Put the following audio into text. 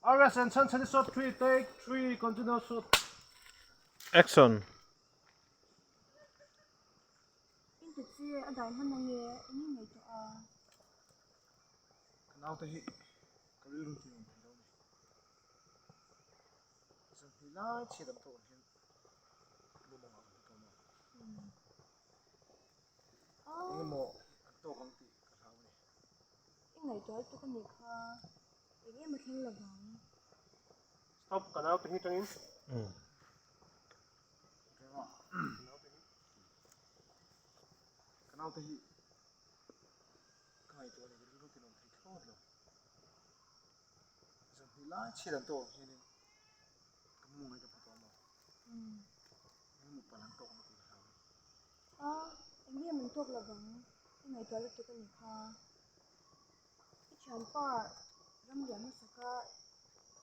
RS and Chhan Chhani shot 3 take 3 continue shot. Action. Inti che a dai hman ange eng i ngaihtuah a. Ka naute hi ka rilru ti nuam thei lo a ni. Zanhnih lai chhiat ang tawk ang hian lu mawng ah ka hmu tawh maw? Engemaw an tawk ang tih ka hlau a ni. I ngaihtuah lutuk a nih kha eng em a thleng lovang. Stop ka naute hi tangin. Ka naute hi ka ngaihtuah a ni ka rilru ti nuam thei thlawt lo. Zanhnih lai chhiat an tawk ang hianin ka mu ngai ka hmu tawh maw? Engemaw palh an tawk ang tih ka hlau a ni. A, eng nge man tawk lovang i ngaihtuah lutuk a nih kha. I thianpa